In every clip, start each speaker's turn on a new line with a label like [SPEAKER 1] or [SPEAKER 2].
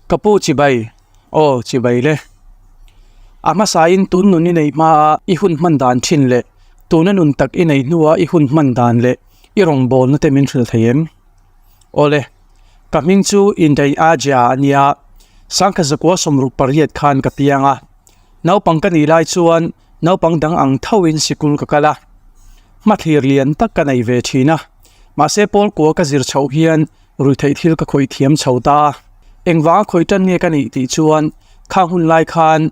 [SPEAKER 1] Ka pu chibai, aw chibai le. A hmasain tun nun i nei hmaa i hun hman dan thin leh tuna nun tak i nei hnua i hun hman dan leh i rawngbawlna te min hrilh thei em? Aw le, ka hming chu Indai Aja a nia, Sangkha zakua 68 khan ka piang a. Naupang ka nih lai chuan naupang dang ang thoin sikul ka kal a, hmathlir lian tak ka nei ve thin a, mahse pawl kua ka zir chhoh hian ruihtheih thil ka khawih thiam chho ta a. Engvanga khawih tan nge ka nih tih chuan khang hun lai khan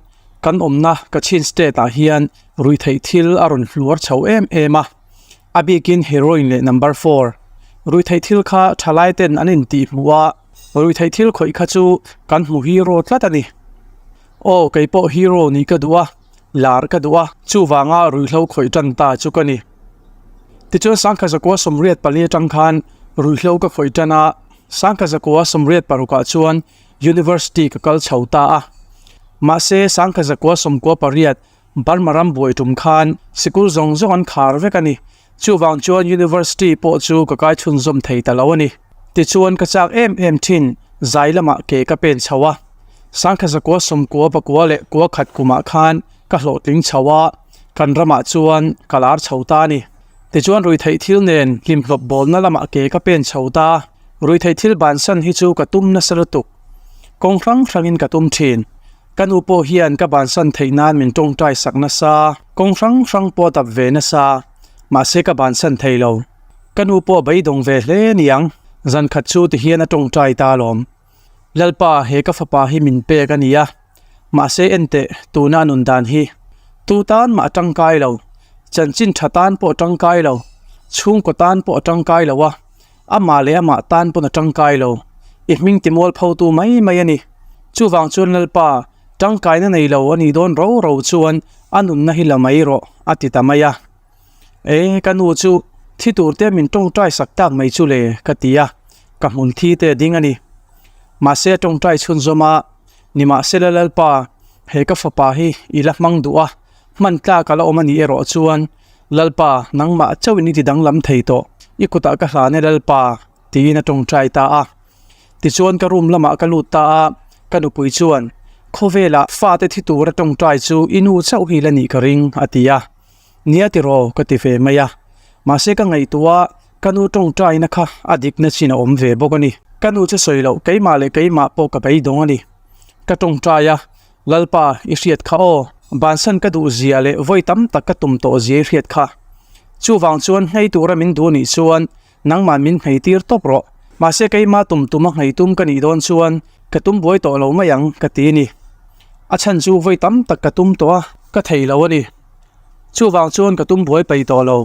[SPEAKER 1] kan awmna Kachin state ah hian ruihtheih thil a rawn hluar chho em em a, a bikin heroin leh number four ruihtheih thil kha thalai ten an intih hmuh a, ruihtheih thil khawih kha chu kan hmu hero tlat a ni. Aw kei pawh hero nih ka duh a, lar ka duh a, chuvanga ruihhlo khawih tan ta chu ka ni. Tichuan Sangkha zakua 84 atang khan ruihhlo ka khawih tan a, Sangkha zakua 86 ah chuan University ka kal chho ta a. Mahse Sangkha zakua 98 Burma ram buai tum khan sikul zawng zawng an khar vek a ni. Chuvang chuan University pawh chu ka kai chhunzawm thei ta lo a ni. Tichuan ka chak em em thin zai lamah ke ka pen chho a. Sangkha zakua 90 pakua leh kua khat kumah khan ka hlawhtling chho a, kan ramah chuan ka lar chho ta a ni. Tichuan ruihtheih thil nen hlimhlawp bawlna lamah ke ka pen chho ta. Ruihtheih thil bansan hi chu ka tum nasa lutuk. Kawng hrang hrangin ka tum thin. Ka nu pawh hian ka bansan theih nan min tawngtai sak nasa, kawng hrang hrang pawh a dap ve nasa, mahse ka bansan thei lo. Ka nu pawh a beidawng ve hle niang, zan khat chu ti hian a tawngtai ta alawm. Lalpa, he ka fapa hi min pek a nia, mahse enteh tuna a nun dan hi. Tu tan mah a tangkai lo, chanchin tha tan pawh a tangkai lo, chhungkaw tan pawh a tangkai lo a, Amah leh amah tan pawn a tangkai lo. I hming ti mual photu mai mai a ni. Chuvang chuan Lalpa, tangkaina nei lo a nih dawn ro ro chuan a nunna hi la mai rawh, a ti ta mai a. E, ka nu chu thi tur te min tawngtai sak tak mai chu le, ka ti a, ka hmun thi te a ding a ni. Mahse a tawngtai chhunzawm a, Nimahsela Lalpa, he ka fapa hi i la hmang duh a, hman tlak a la awm a nih erawh chuan, Lalpa, nangmah chauhin i ti danglam thei tawh, i kutah ka hlan e Lalpa, tiin a tawngtai ta a. Tichuan ka room lamah ka lut ta a, ka nupui chuan, Khawvelah fate thi tura tawngtai chu i nu chauh hi la nih ka ring, a ti a. Nia tiraw, ka ti ve mai a. Mahse ka ngaihtuah a, ka nu tawngtaina kha a dikna chin a awm ve bawk a ni. Ka nu chu sawi loh, keimah leh keimah pawh ka beidawng a ni. Ka tawngtai a, Lalpa, i hriat kha aw. Bansan ka duh zia leh vawi tam tak ka tum tawh zia i hriat kha. Chuvang chuan nghei tura min duh nih chuan nangmah min nghei tir tawp rawh. Mahse keima tum tuma nghei tum ka nih dawn chuan ka tum buai tawh lo mai ang ka ti a ni. A chhan chu vawi tam tak ka tum tawh a, ka thei lo a ni. Chuvang chuan ka tum buai peih tawh lo.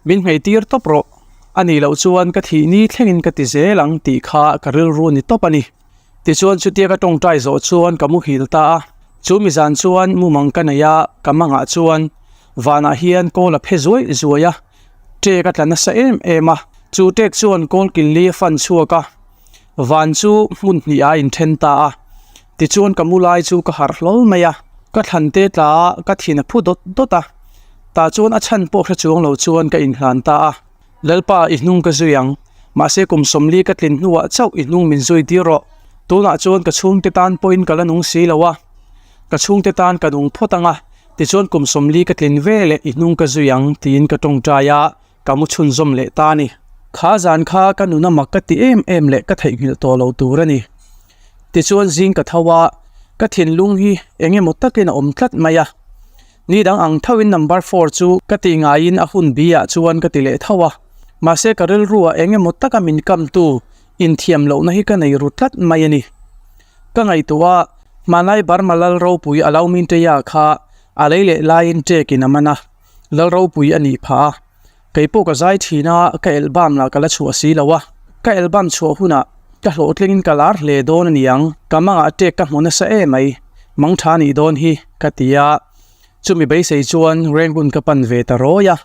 [SPEAKER 1] Min nghei tir tawp rawh. A nih loh chuan ka thih ni thlengin ka ti zel ang tih kha ka rilru ni tawp a ni. Tichuan chutia ka tawngtai zawh chuan ka muhil ta a, chu mi zan chuan mumang ka nei a, ka mangah chuan vanah hian kawl a phe zuai zuai a, ṭek a tla nasa em em a, chu ṭek chuan kawl kil li a fan chhuak a, van chu hmun hnih ah a inthen ta a, tichuan ka mu lai chu ka harh hlawl mai a, ka thlan te tla a, ka thin a phu dawt dawt a, tah chuan a chhan pawh hre chuang lo chuan ka inhlan ta a. Lalpa, i hnung ka zui ang. Mahse kum 40 ka tlin hnuah chauh i hnung min zui tir rawh. Tunah chuan ka chhungte tan pawhin ka la nung si lo a. Ka chhungte tan ka nung phawt ang a, tichuan kum 40 ka tlin ve leh i hnung ka zui ang tiin ka tawngtai a, ka mu chhunzawm leh ta a ni. Kha zan kha ka nuna mak ka ti em em leh ka theihnghilh tawh lo tur a ni. Tichuan zing ka tho a, ka thinlung hi eng emaw takin a awm tlat mai a. Ni dang ang thoin number four chu ka tih ngaiin a hun bi ah chuan ka ti leh tho a, mahse ka rilru ah eng emaw taka min kamtu inthiam lohna hi ka nei ru tlat mai a ni. Ka ngaihtuah a, hmanlai Burma lal ropui a lo min Teia kha a lei leh laiin ṭekin a man a, lal ropui a nih phah a. Kei pawh ka zai thin a, ka elbam lah ka la chhuah si lo a, ka elbam chhuah hunah ka hlawhtlingin ka lar hle dawn a niang, ka mangah ṭek ka hmu nasa em mai, mangṭha nih dawn hi ka ti a, chumi beisei chuan Rangoon ka pan ve ta rawi a.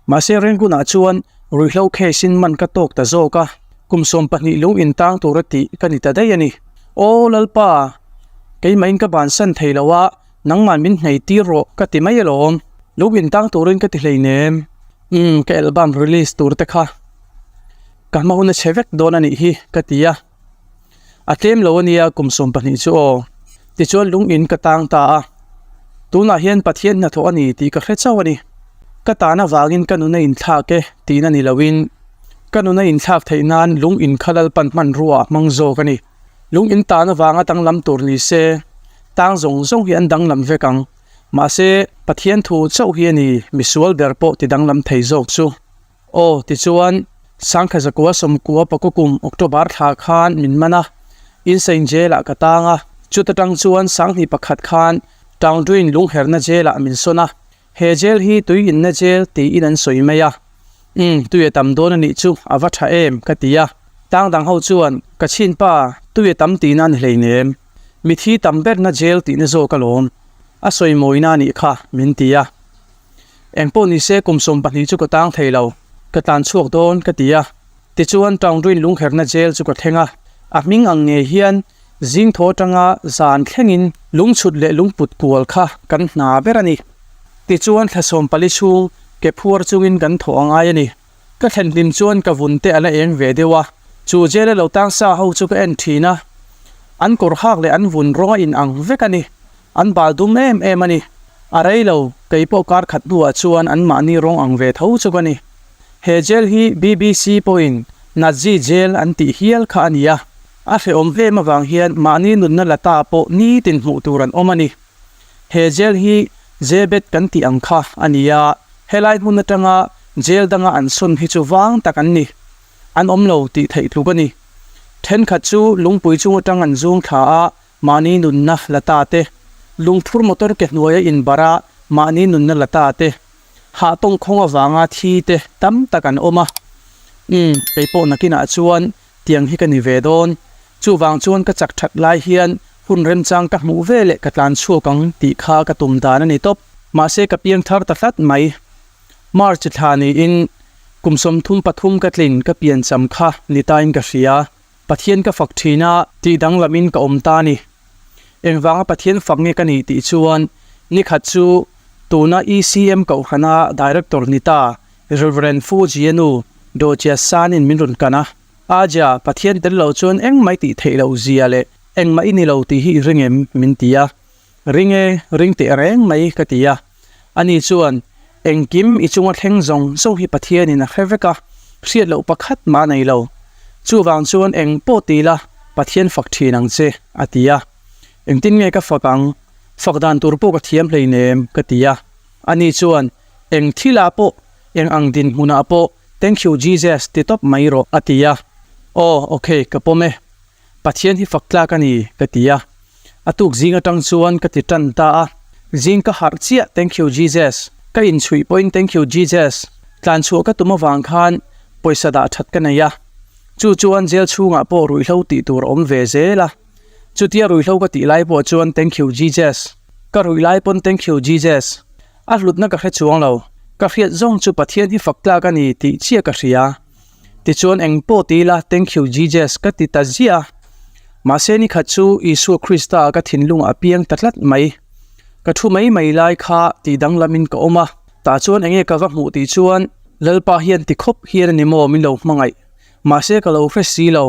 [SPEAKER 1] Mahse Rangoon-ah chuan ruihhlo case-in man ka tawk ta zawk a, kum 20 lung intang tura tih ka ni ta daih a ni. Aw Lalpa, keimahin ka bansan thei lo a, Nangmah min hnei tir rawh ka ti mai alawm. Lung intang turin ka ti hleinem. Umm ka album release tur te kha ka hma hun a chhe vek dawn a nih hi ka ti a. A tlem lo ania kum 12 chu aw. Tichuan lung in ka tang ta a. Tunah hian Pathian hnathawh a ni tih ka hre chauh a ni. Ka tan avangin ka nun a inthlak e tihna ni loin ka nun a inthlak theih nan lung in kha Lalpan hmanrua a hmang zawk a ni. Lung in tan avanga danglam tur ni se, tang zawng zawng hi an danglam vek ang. Mahse, Pathian thu chauh hi a ni misual ber pawh ti danglam thei zawk chu. Aw, tichuan, Sangkha zakua sawmkua pakua kum October thla khan min man a, Insein Jail-ah ka tang a, chuta tang chuan Sanghnih pakhat khan Taungduin lungherna Jail-ah min sawn a, he Jail hi tui inna Jail tiin an sawi mai a. Umm, tui a tam dawn a nih chu, a va tha em, ka ti a. Tang dang ho chuan, Ka chhinpa, tui a tam tihna a ni hleinem. Mithi tam berna Jail tihna zawk alawm. A sawi mawina a nih kha, min ti a. Eng pawh ni se kum 12 chu ka tang thei lo, ka tlan chhuak dawn ka ti a. Tichuan Taungduin lungherna jail chu ka thleng a, a hming ang ngei hian zing thaw atanga zan thlengin lungchhut leh lungput kual kha kan hna ber a ni. Tichuan thla 14 chhung ke phuar chungin kan thawh a ngai a ni. Ka thlen hlim chuan ka vun te a la eng ve deuh a, chu jail a lo tang sa ho chu ka en thin a, an kawr hak leh an vun rawng a in ang vek a ni. An bal dum em em a ni. A rei lo, kei pawh kar khat hnuah chuan an mahni rawng ang ve tho chuk a ni. He jail hi BBC pawhin Nazi jail an tih hial kha a ni a. A hrehawm em avang hian mahni nunna la ta pawh nitin hmuh tur an awm a ni. He jail hi Jebet kan tih ang kha a ni a, helai hmun atanga jail danga an sawn hi chu vang tak an ni. An awm lo tih theih tluk a ni. Thenkhat chu lungpui chung atang an zung thla a, Mahni nunna la ta te, lungphur motor ke hnuaia inbarh a mahni nunna la ta te, hah tawngkhawng avanga thi te tam tak an awm a. Umm, kei pawh nakinah chuan tiang hi ka ni ve dawn. Chuvang chuan ka chak that lai hian hun remchang ka hmuh ve leh ka tlan chhuak ang tih kha ka tum dan a ni tawp. Mahse ka piang thar ta tlat mai. March thla niin kum 33 ka tlin ka piancham kha ni tain ka hria. Pathian ka fak thin a, tih danglamin ka awm ta a ni. Engvanga Pathian fak nge ka nih tih chuan nikhat chu tuna ECM Kohhrana Director ni ta Rev. Fu Jianu Do Chia San-in min rawn kan a. Aja, Pathian tel lo chuan engmah i tih theih loh zia leh engmah i ni lo tih hi i ring em? min ti a. Ring e, ring teh reng mai ka ti a. Ani chuan, Engkim i chunga thleng zawng zawng hi Pathianin a hre vek a, hriat loh pakhat mah a nei lo. Chuvang chuan eng pawh ti la, Pathian fak thin ang che, a ti a. Engtin nge ka fak ang? Fak dan tur pawh ka thiam hleinem, ka ti a. Ani chuan, Eng thilah pawh, eng ang dinhmunah pawh, Thank you Jesus ti tawp mai rawh, a ti a. Aw, ok, ka pawm e. Pathian hi fak tlak a ni, ka ti a. A tuk zing atang chuan ka ti tan ta a. Zing ka harh chiah, Thank you Jesus. Ka inchhuih pawhin Thank you Jesus. Tlan chhuah ka tum avang khan pawisa dah that ka nei a. Chu chuan jail chhungah pawh ruihhlo tih tur a awm ve zel a. Chutia ruihhlo ka tih lai pawh chuan Thank you Jesus. Ka ruih lai pawn Thank you Jesus. A hlutna ka hre chuang lo. Ka hriat zawng chu Pathian hi fak tlak a ni tih chiah ka hria. Tichuan eng pawh ti ila Thank you Jesus ka ti ta ziah a. Mahse ni khat chu Isua Krista ka thinlungah a piang ta tlat mai. Ka thu mai mai lai kha tih danglamin ka awm a, tah chuan enge ka va hmuh tih chuan Lalpa hian ti khawp hian a ni maw min lo hmangaih. Mahse ka lo hre si lo.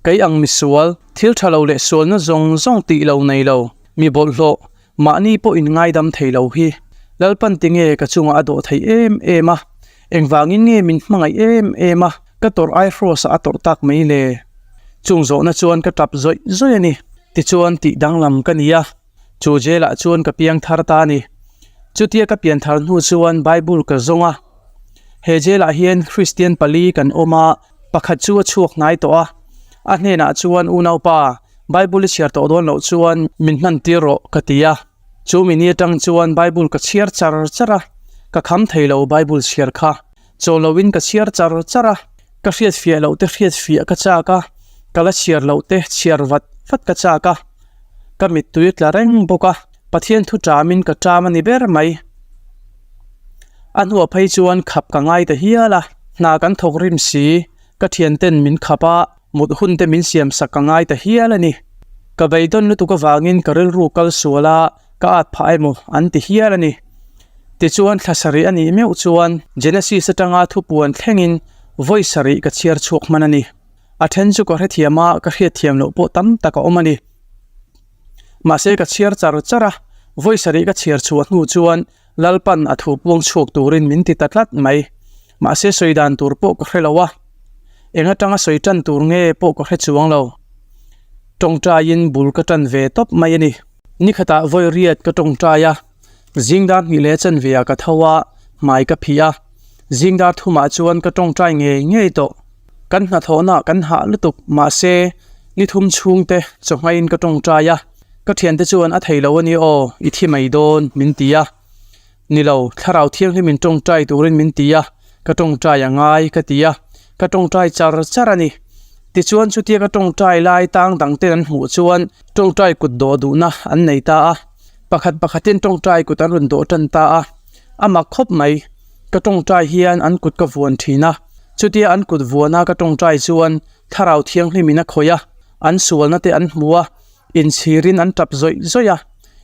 [SPEAKER 1] Kei ang misual, thil tha lo leh sualna zawng zawng tih lo nei lo, mi bawlhhlawh, Mahni pawh in ngaidam thei lo hi Lalpan tinge ka chungah a dawh thei em em a, engvangin nge min hmangaih em em a, ka tawrh ai hrawsa a tawrh tak mai le? Chung zawhna chuan ka tap zawih zawih a ni. Tichuan tih danglam ka ni a, chu jail ah chuan ka piang thar ta a ni. Chutia ka pian thar hnu chuan Bible ka zawng a, he jail ah hian Kristian pali kan awm a, pakhat chu a chhuak hnai tawh a, a hnenah chuan unaupa, Bible i chhiar tawh dawn loh chuan min hman tir rawh ka ti a, chu mi ni atang chuan Bible ka chhiar char char a, ka kham thei lo Bible chhiar kha, chaw lo in ka chhiar char char a, ka hriat fiah loh te hriat fiah ka chak a, ka la chhiar loh te chhiar vat vat ka chak a, ka mittui a tla reng bawk a, Pathian thu ṭam in ka ṭam a ni ber mai. A hnuah phei chuan khap ka ngai ta hial a, hna kan thawk rim si, ka thianten min khap a, Mut hun te min siam sak ka ngai ta hial a ni. Ka beidawn lutuk avangin ka rilru kal sual a, ka at phah emaw an ti hial a ni. Tichuan thla sarih a nih meuh chuan Genesis atanga thupuan thlengin vawi sarih ka chhiar chhuak hman a ni. A then chu ka hrethiam a, ka hriatthiam loh pawh tam tak a awm a ni. Mahse ka chhiar char char a, vawi sarih ka chhiar chhuah hnu chuan Lalpan a thu puang chhuak turin min ti ta tlat mai. Mahse sawi dan tur pawh ka hre lo a, eng atanga sawi tan tur nge pawh ka hre chuang lo. Tawngtaiin bul ka tan ve tawp mai a ni. Nikhatah vawi riat ka tawngtai a, zingdar hnih leh chanve ah ka tho a, hmai ka phih a. Zingdar thumah chuan ka tawngtai ngei ngei tawh. Kan hnathawhnaah kan hah lutuk, mahse ni thum chhungte chawhngaiin ka tawngtai a. Ka thiante chuan a thei lo a ni aw, i thi mai dawn, min ti a. Ni lo, thlarau thianghlim in tawngtai turin min ti a, ka tawngtai a ngai, ka ti a. Ka tawngtai char char a ni. Tichuan chutia ka tawngtai lai tang dang ten an hmuh chuan tawngtai kut dawh duhna an nei ta a. Pakhat pakhatin tawngtai kut an rawn dawh tan ta a. A mak khawp mai. Ka tawngtai hian an kut ka vuan thin a. Chutia an kut vuana ka tawngtai chuan thlarau thianghlim in a khawih a, an sualna te an hmu a. Inchhirin an tap zawih zawih a,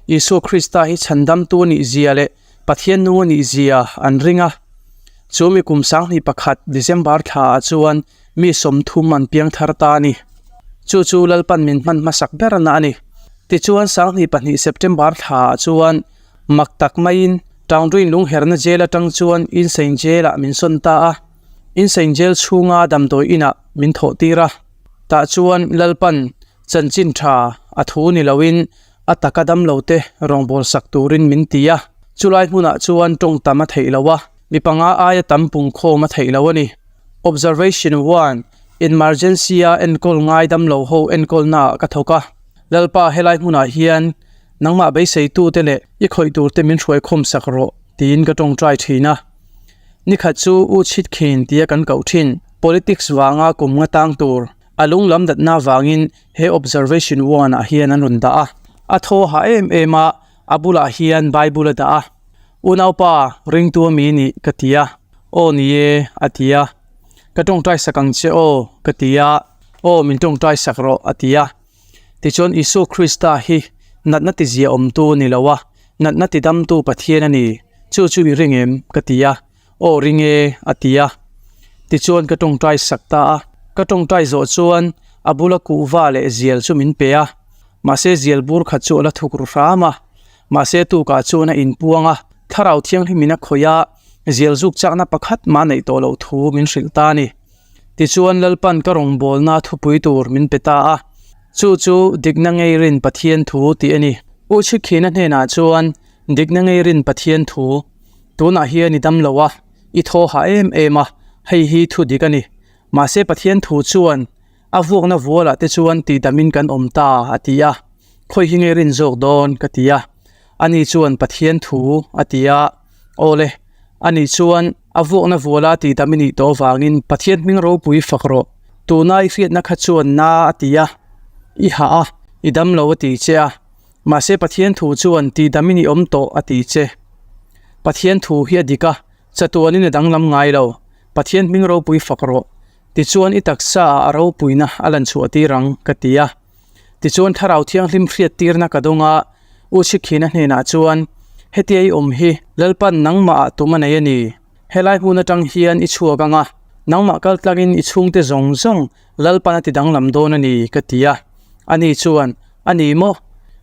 [SPEAKER 1] Isua Krista hi chhandamtu a nih zia leh Pathian nung a nih zia an ring a. Chu mi kum 2001 December thla ah chuan mi 30 an piang thar ta a ni. Chu chu Lalpan min hman hmasak ber na a ni. Tichuan 2002 September thla ah chuan mak tak maiin Townrin lungherna jail atang chuan Insein jail ah min sawn ta a. Insein jail chhunga damdawi inah min thawh tir a. Tah chuan Lalpan Chanchin tha a thu ni loin a taka damlote rawngbâwl sak turin min ti a. Chulai hmunah chuan tawng tam a theih lo a, mi panga aia tam pungkhawm a theih lo a ni. Observation one, Emergency-a enkawl ngai damlo ho enkawlnaah ka thawk a. Lalpa helai hmunah hian nangmah beiseitute leh i khawih turte min hruaikhawm sak rawh tiin ka tawngtai thin a. Nikhat chu U Chhitkhin tia kan koh thin, politics vanga kum nga tang tur, A lung lam datna avangin he observation one ah hian an rawn dah a, a thaw ha em em a, a bulah hian Bible a dah a. Unaupa, ringtu a mi nih ka ti a, aw ni e a ti a. Ka tawngtai sak ang che aw ka ti a, aw min tawngtai sak rawh a ti a. Tichuan Isua Krista hi natna tizia awmtu a ni lo a, natna tidamtu Pathian a ni, chu chu i ring em ka ti a. Aw ring e, a ti a. Tichuan ka tawngtai sak ta a. Ka tawngtai zawh chuan a bula kuhva leh zial chu min pe a. Mahse zial bur khat chu a la thuk ru hram a. Mahse tukah chuan a inpuang a, Thlarau Thianghlimin a khawih a, zial zuk chakna pakhat mah neih tawh loh thu min hrilh ta a ni. Tichuan Lalpan ka rawngbawlna thupui tur min pe ta a. Chu chu dikna ngei rin Pathian thu tih a ni. U Chhikhina hnenah chuan dikna ngei rin Pathian thu Tunah hian i dam lo a, i thaw hah em em a, hei hi thu dik a ni. Mahse Pathian thu chuan a vuakna vualah te chuan tihdamin kan awm ta a ti a, khawi hi nge rin zawk dawn ka ti a. Ani chuan Pathian thu a ti a, Awle, ani chuan a vuakna vuala tihdam i nih tawh avangin Pathian hming ropui fak rawh. Tuna i hriatna kha chuan na a ti a, i hah a, i dam lo a ti che a. Mahse Pathian thu chuan tihdam in i awm tawh a ti che. Pathian thu hi a dik a, chatuanin a danglam ngai lo. Pathian hming ropui fak rawh. Tichuan i taksa ah a ropuina a lan chhuah tir ang, ka ti a. Tichuan Thlarau Thianghlim hriat tirna ka dawng a, U Chhikhina hnenah chuan, Hetia i awm hi Lalpan nangmah ah tum a nei a ni. Helai hmun atang hian i chhuak ang a, nangmah kal tlangin i chhungte zawng zawng Lalpan a ti danglam dawn a ni, ka ti a. Ani chuan, A ni maw?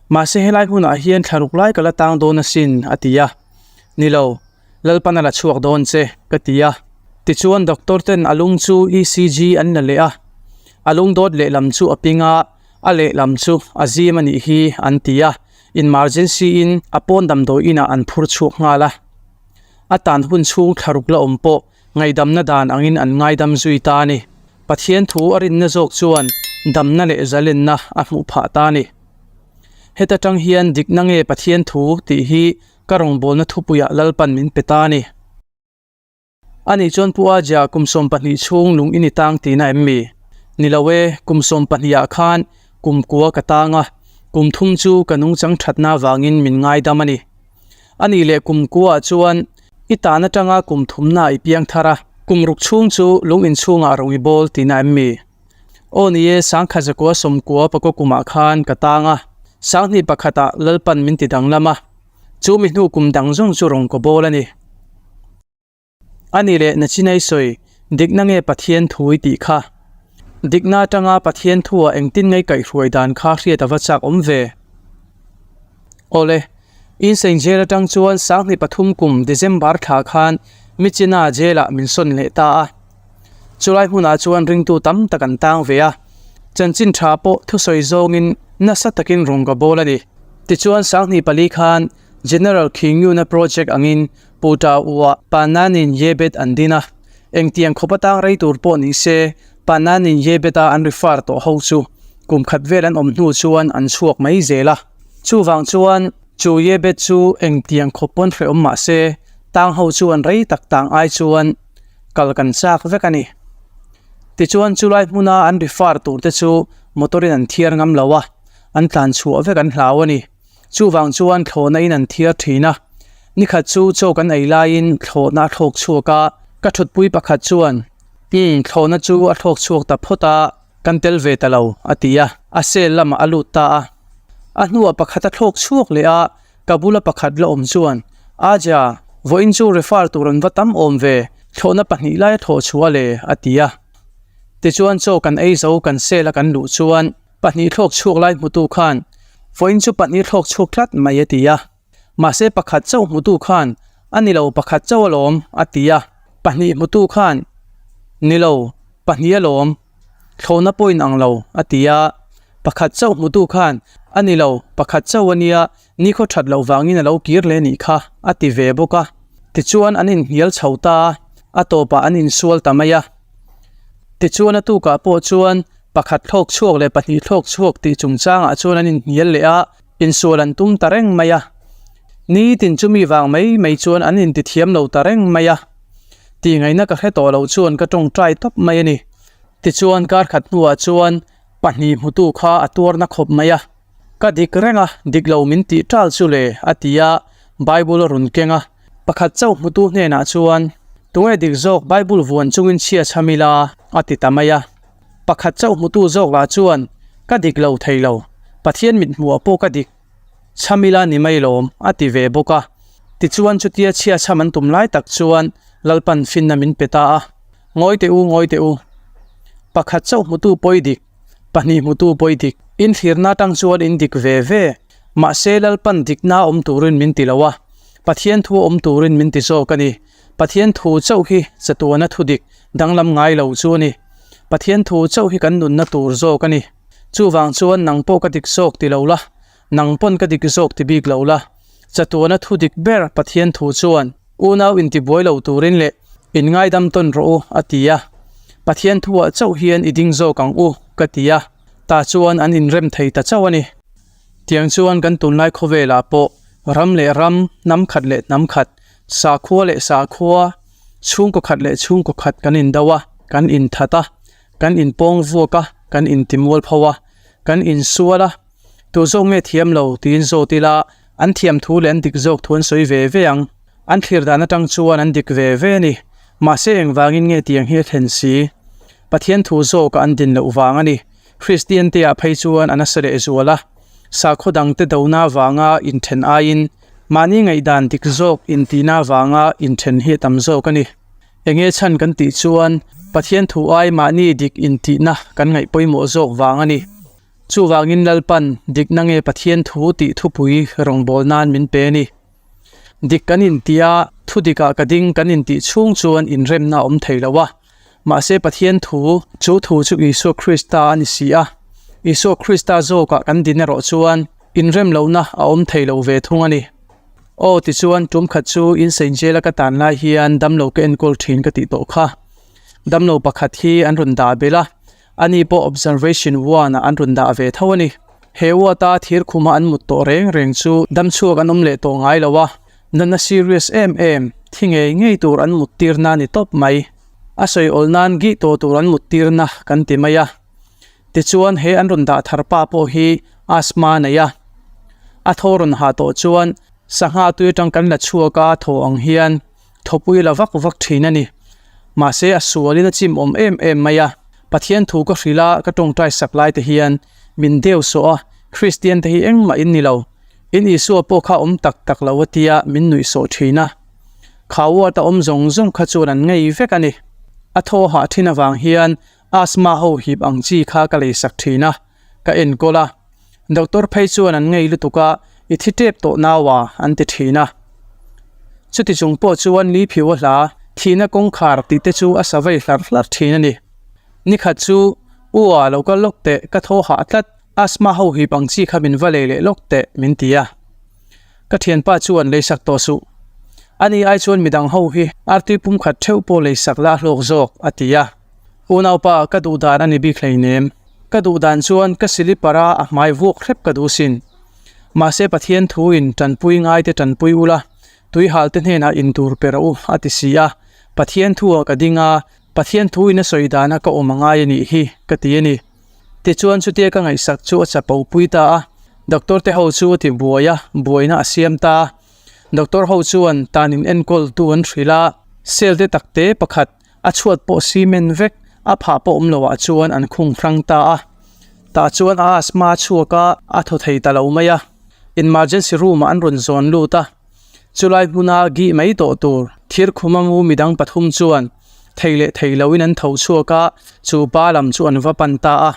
[SPEAKER 1] Mahse helai hunah hian thla ruk lai ka la tang dawn asin, a ti a. Ni lo, Lalpan a la chhuak dawn che, ka ti a. Tichuan doctor ten a lung chu ECG an la leh a. A lung dawt lehlam chu a ping a, a lehlam chu a zim a nih hi, an ti a. Emergency in a pawn damdawi inah an phur chhuak nghal a. A tan hun chhung thla ruk la awm pawh Ngaihdamna dan angin an ngaidam zui ta a ni. Pathian thu a rinna zawk chuan damna leh zalenna a hmuh phah ta a ni. Heta tang hian dikna nge Pathian thu tih hi ka rawngbawlna thupuiah Lalpan min pe ta a ni. Ani chuan Pu Aja kum 12 chhung lung i ni tang tihna em mi? Ni lo e, kum 12 ah khan kum kua ka tang a, kum thum chu ka nungchang thatna avangin min ngaidam a ni. A nih leh kum kuaah chuan i tan atanga kum thumna i piang thar a, kum ruk chhung chu lung inchhungah rawng i bawl tihna em mi? Aw ni e, sangkhat zakua sawmkua pakaw kumah khan ka tang a, sanghnih pakhatah Lalpan min ti danglam a, chu mi hnu kum dang zawng chu rawng ka bawl a ni. A ni leh Nachinai sawi, dikna nge Pathian thu i tih kha? Dikna atanga Pathian thua engtin nge kaihhruai dan kha hriat a va chak awm ve. Awle, Insein Jail atang chuan 2003 kum December thla khan Michina Jail-ah min sawn leh ta a. Chulai hmunah chuan ringtu tam tak an tang ve a, chanchin tha pawh thusawi zawngin nasa takin rawn ka bawl a ni. Tichuan 2004 khan General Khingyuna project angin Pu Ta Ua Pananin Yebet an din a, engtiang khawp atang rei tur pawh ni se Pananin Yebet-a an refer tawh ho chu kum khat vel an awm hnu chuan an chhuak mai zel a. Chuvang chuan chu Yebet chu engtiang khawp pawn hrehawm mah se tang ho chuan rei tak tang ai chuan kal kan chak vek a ni. Tichuan chulai hmuna an refer tur te chu motor in an thiar ngam lo a, an tlan chhuah vek an hlau a ni. Chuvang chuan thlawhna in an thiar thin a. Nikhat chu chaw kan ei laiin thlawhna a thlawk chhuak a, ka thutpui pakhat chuan, Umm, thlawhna chu a thlawk chhuak ta phawt a, kan tel ve ta lo, a ti a, a cell lamah a lut ta a. A hnuah pakhat a thlawk chhuak leh a, ka bula pakhat la awm chuan, Aja, vawiin chu refer tur an va tam awm ve, thlawhna pahnih lai a thlawh chhuah le, a ti a. Tichuan chaw kan ei zo kan cell a kan luh chuan, Pahnih thlawk chhuak lai hmutu khan vawiin chu pahnih thlawk chhuak tlat mai a ti a. Mahse pakhat chauh hmutu khan a ni lo pakhat chauh alawm a ti a. Pahnih hmutu khan ni lo pahnih alawm thlawhna pawh in ang lo a ti a. Pakhat chauh hmutu khan a ni lo pakhat chauh a nia nikhaw that loh vangin a lo kir leh nih kha a ti ve bawk a. Tichuan an inhnial chho ta a, a tawpah an insual ta mai a. Tichuan a tukah pawh chuan pakhat thlawk chhuak leh pahnih thlawk chhuak tih chungchangah chuan an inhnial leh a, insual an tum ta reng mai a. Nitin chumi vang mai mai chuan an intithiam lo ta reng mai a. Tihngaihna ka hre tawh loh chuan ka tawngtai tawp mai a ni. Tichuan kar khat hnuah chuan pahnih hmutu kha a tuarna khawp mai a. Ka dik reng a, dik lo min tih tal chu le, a ti a, Bible a rawn keng a. Pakhat chauh hmutu hnenah chuan, Tunge dik zawk Bible vuan chungin chhia chham ila? a ti ta mai a. Pakhat chauh hmutu zawk lah chuan, Ka dik lo thei lo, Pathian mit hmuhah pawh ka dik chham ila ni mai lawm, a ti ve bawk a. Tichuan chutia chhia chham an tum lai tak chuan Lalpan finna min pe ta a, Ngawi teh u, ngawi teh u. Pakhat chauh hmutu pawh i dik. Pahnih hmutu pawh i dik. In thlirna atang chuan in dik ve ve. Mahse Lalpan dikna awm turin min ti lo a, Pathian thu awm turin min ti zawk a ni. Pathian thu chauh hi chatuana thu dik danglam ngai lo chu a ni. Pathian thu chauh hi kan nunna tur zawk a ni. Chuvang chuan nang pawh ka dik zawk ti lo la, nang pawn ka dik zawk ti bik lo la. Chatuana thu dik ber Pathian thu chuan unau intibuai lo turin leh inngaidam tawn rawh u a ti a. Pathian thuah chauh hian i ding zawk ang u ka ti a, tah chuan an inrem thei ta chauh a ni. Tiang chuan kan tunlai khawvelah pawh ram leh ram, hnam khat leh hnam khat, sakhua leh sakhua, chhungkaw khat leh chhungkaw khat kan indo a, kan inthat a, kan inpawng vuak a, kan intimual pho a, kan insual a. Tu zawk nge thiam lo tiin zawt ila an thiam thu leh an dik zawk thu an sawi ve ve ang. An thlir dan atang chuan an dik ve ve a ni. Mahse engvangin nge tiang hi a thlen si? Pathian thu zawkah an din loh vang a ni. Kristian te ah phei chuan a nasa leh zual a. Sakhaw dangte dona vanga inthen aiin mahni ngaihdan dik zawk intihna vanga inthen hi a tam zawk a ni. Enge chhan kan tih chuan Pathian thu ai mahni dik intihna kan ngaih pawimawh zawk vang a ni. Chuvangin Lalpan dikna nge Pathian thu tih thupui rawngbâwl nân min pe a ni. Dik kan intih a, thu dikah ka ding kan intih chhûng chuan inremna a awm thei lo a. Mahse Pathian thu, chu thu chu Isua Krista a ni si a. Isua Krista zâwkah kan din erawh chuan inrem lohna a awm thei lo ve thung a ni. Aw, tichuan ṭum khat chu insein jail-a ka tân lai hian damlo ka enkawl ṭhîn ka tih tawh kha. Damlo pakhat hi an rawn dah belh a. Ani pawh observation one ah an rawn dah ve tho a ni. He ward-a thir khuma an mut tawh reng reng chu damchhuak an awm leh tawh ngai lo a, natna serious em em, thi ngei ngei tur an mut tirna a ni tawp mai. A sawi awl nan gih tawh tur an mut tirna kan ti mai a. Tichuan he an rawn dah thar pa pawh hi asthma a nei a. A thaw rawn hah tawh chuan sangha tui atang kan la chhuak a thaw ang hian Thawpui la vak vak thin a ni. Mahse a sualin a chim awm em em mai a. Pathian thu ka hrilh a, ka tawngtai sak lai te hian min deu sawh a, Kristian te hi engmah in ni lo. In Isua pawh kha awm tak tak lo a tia min nuih sawh thin a. Kha ward a awm zawng zawng kha chuan an ngei vek a ni. A thaw hah thin avang hian Asthma ho hip ang chi kha ka leisak thin a, ka enkawl a. Doctor phei chuan an ngei lutuk a, I thi tep tawh nau a, an ti thin a. Chuti chung pawh chuan Li Phiu a hla, thihna kawngkhar tih te chu a sa vei hlarh hlarh thin a ni. Nikhat chu, U a, lo kal lawk teh, ka thaw hah tlat, asthma ho hip ang chi kha min va lei leh lawk teh, min ti a. Ka thianpa chuan leisak tawh suh. Ani ai chuan midang ho hi artui pumkhat theuh pawh leisak la hlawk zawk, a ti a. Unaupa, ka duh dan a ni bik hleinem. Ka duh dan chuan ka silipar a a hmai vuak hrep ka duh sin. Mahse Pathian thuin tanpui ngaite tanpui ula, tuihalte hnenah intur pe rawh u, a ti si a. Pathian thuah ka ding a, Pathian thuin a sawi dana ka awm a ngai a nih hi, ka ti a ni. Tichuan chutia ka ngaihsak chu a chapo pui ta a, doctor te ho chu a ti buai a, buaina a siam ta a. Doctor ho chuan tan in enkawl tu an hrilh a, cell te tak te pakhat a chhuat pawh cement vek a phah pawh awm loh ah chuan an khung hrang ta a. Tah chuan a asthma a chhuak a, a thaw thei ta lo mai a. Emergency room ah an rawn zawn lut a. Chulai hmuna gih mai tawh tur thirkhuma mu midang pathum chuan thei leh thei loin an tho chhuak a, chu pa lam chu an va pan ta a.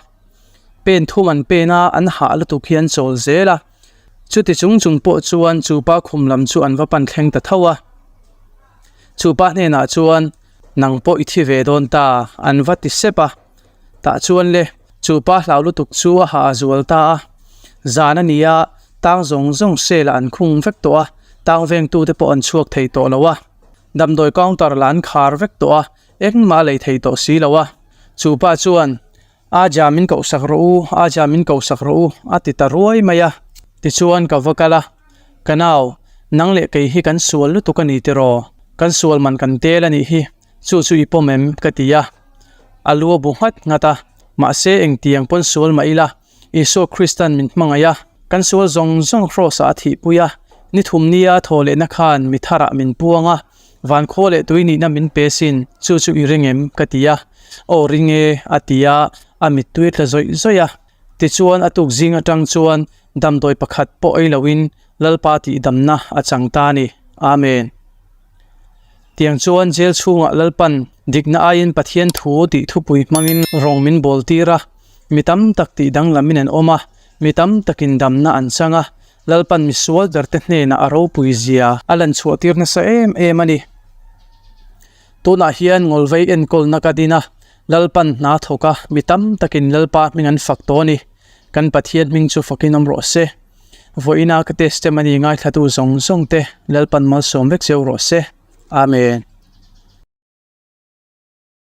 [SPEAKER 1] Pen thum an pen a, an hah lutuk hi an chawl zel a. Chuti chung chung pawh chuan chu pa khum lam chu an va pan thleng ta tho a. Chu pa hnenah chuan, Nang pawh i thi ve dawn ta, an va ti sep a. Tah chuan le, chu pa hlau lutuk chu a hah a zual ta a. Zan a ni a, tang zawng zawng sel ah an khung vek tawh a, tang vengtute pawh an chhuak thei tawh lo a. Damdawi counter lah an khar vek tawh a, engmah a lei thei tawh si lo a. Chu pa chuan, Aja min kohsak rawh u, Aja min kohsak rawh u, a ti ta ruai mai a. Tichuan ka va kal a, Ka nau, nang leh kei hi kan sual lutuk a ni tiraw? Kan sual man kan tel a nih hi, chu chu i pawm em? ka ti a. A lu a bu nghat nghat a, mahse engtiang pawn sual mah ila, Isua Kristan min hmangaih a, kan sual zawng zawng Kraws-ah a thihpui a, ni thum nia thaw lehna khan mi tharah min puang a, van khaw leh tui nihna min pe sin, chu chu i ring em? ka ti a. Aw ring e, a ti a, a mittui a tla zawih zawih a. Tichuan a tuk zing atang chuan damdawi pakhat pawh ei loin Lalpa tihdamna a chang ta a ni. Amen. Tiang chuan jail chhungah Lalpan dikna aiin Pathian thu tih thupui hmangin rawng min bawl tir a, mi tam tak tih danglamin an awm a, mi tam takin damna an chang a, Lalpan mi sual berte hnenah a ropui zia a lan chhuah tir nasa em em a ni. Tunah hian ngawlvei enkawlna ka din a, Lalpan hna thawk a, mi tam takin Lalpa hming an fak tawh a ni. Kan Pathian hming chu fakin awm rawh se. Vawiina ka testimony ngaithlatu zawng zawng te Lalpan malsawm vek zeuh rawh se. Amen.